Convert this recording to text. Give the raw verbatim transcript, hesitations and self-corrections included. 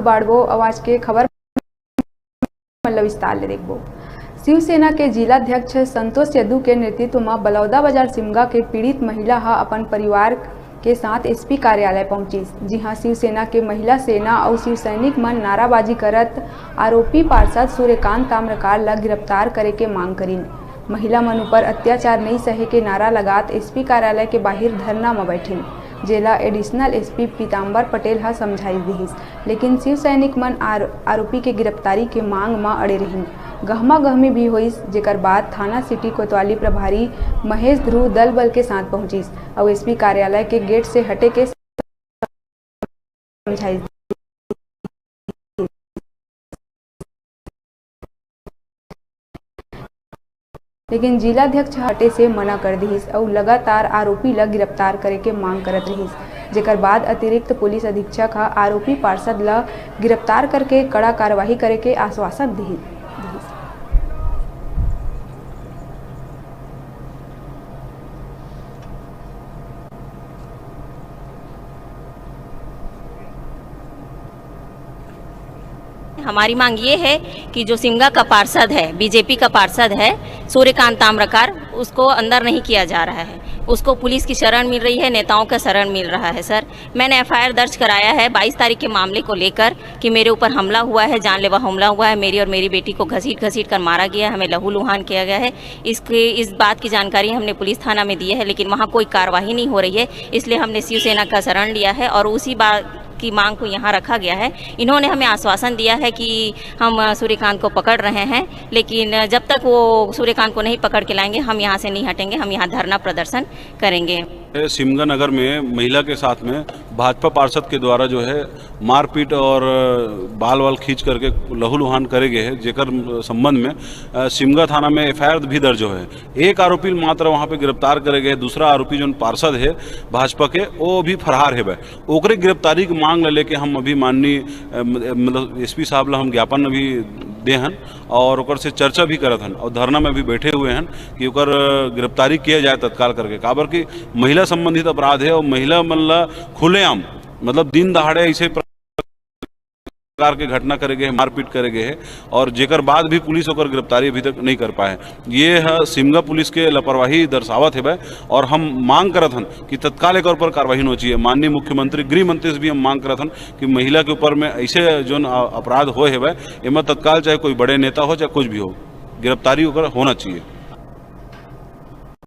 बाढ़बो। आवाज के खबर मन ल विस्तार ले देखबो। शिवसेना के जिलाध्यक्ष संतोष यदु के नेतृत्व म बलौदा बाजार सिमगा के पीड़ित महिला ह अपन परिवार के साथ एसपी कार्यालय पहुंचिस, जिहां शिवसेना के महिला सेना अउ शिव सैनिक मन नाराबाजी करत आरोपी पार्षद सूर्यकांत ताम्रकार ल गिरफ्तार करे के मांग करिन। महिला मन ऊपर अत्याचार नइ सहे के नारा लगात एसपी कार्यालय के बाहिर धरना म बैठिन, जेला एडिशनल एसपी पीताम्बर पटेल ह समझाइश दिहिस। लेकिन शिव सैनिक मन आर-, आरोपी के गिरफ्तारी के मांग म अड़े रहिन। गहमा गहमी भी होइस, जेकर बाद थाना सिटी कोतवाली प्रभारी महेश ध्रुव दल बल के साथ पहुंचिस अउ एसपी कार्यालय के गेट से हटे के समझाइश। लेकिन जिलाध्यक्ष ह हटे से मना कर दिहिस अउ लगातार आरोपी ल गिरफ्तार करे के मांग करत रिहिस, जेकर बाद अतिरिक्त पुलिस अधीक्षक ह आरोपी पार्षद ल गिरफ्तार करके कड़ा कार्यवाही करे के आश्वासन दिहिस। हमारी मांग ये है कि जो सिमगा का पार्षद है, बीजेपी का पार्षद है सूर्यकांत ताम्रकार, उसको अंदर नहीं किया जा रहा है। उसको पुलिस की शरण मिल रही है, नेताओं का शरण मिल रहा है। सर, मैंने एफआईआर दर्ज कराया है बाईस तारीख के मामले को लेकर कि मेरे ऊपर हमला हुआ है, जानलेवा हमला हुआ है, मेरी और मेरी बेटी को घसीट घसीट कर मारा गया है, हमें लहूलुहान किया गया है। इसके, इस बात की जानकारी हमने पुलिस थाना में दी है, लेकिन वहाँ कोई कार्रवाई नहीं हो रही है, इसलिए हमने शिवसेना का शरण लिया है और उसी बात की मांग को यहाँ रखा गया है। इन्होंने हमें आश्वासन दिया है कि हम सूर्यकांत को पकड़ रहे हैं, लेकिन जब तक वो सूर्यकांत को नहीं पकड़ के लाएंगे, हम यहाँ से नहीं हटेंगे, हम यहाँ धरना प्रदर्शन करेंगे। सिमगा नगर में महिला के साथ में भाजपा पार्षद के द्वारा जो है मारपीट और बाल वाल खींच करके लहूलुहान करे गए हैं, जेकर संबंध में, अ, सिमगा थाना में एफआईआर भी दर्ज है। एक आरोपी मात्र वहाँ पे गिरफ्तार करे गए, दूसरा आरोपी जो पार्षद है भाजपा के, वो अभी फरार है। ओकरे गिरफ्तारी के मांग ला लेके हम अभी माननीय, अ, म-, मतलब एसपी साहब ला हम ज्ञापन अभी दे हन और ओकर से चर्चा भी करत हन और धरना में भी बैठे हुए हन कि ओकर, अ, गिरफ्तारी किया जाए तत्काल करके, काबर कि महिला संबंधित अपराध है और महिला मन ला खुलेआम, मतलब दिन दहाड़े ऐसे प्रकार के घटना करे गए, मारपीट करे गए है और जेकर बाद भी पुलिस ओकर गिरफ्तारी अभी तक नहीं कर पाए। ये ह सिमगा पुलिस के लापरवाही दर्शावत हेबे और हम मांग करत हन कि तत्काल एकर ऊपर कार्रवाई होना चाहिए। माननीय मुख्यमंत्री, गृह मंत्री से भी हम मांग करत हन कि महिला के ऊपर में ऐसे जोन अ-, अपराध होए हेबे, एमा तत्काल चाहे कोई बड़े नेता हो, चाहे कुछ भी हो, गिरफ्तारी ओकर होना चाहिए।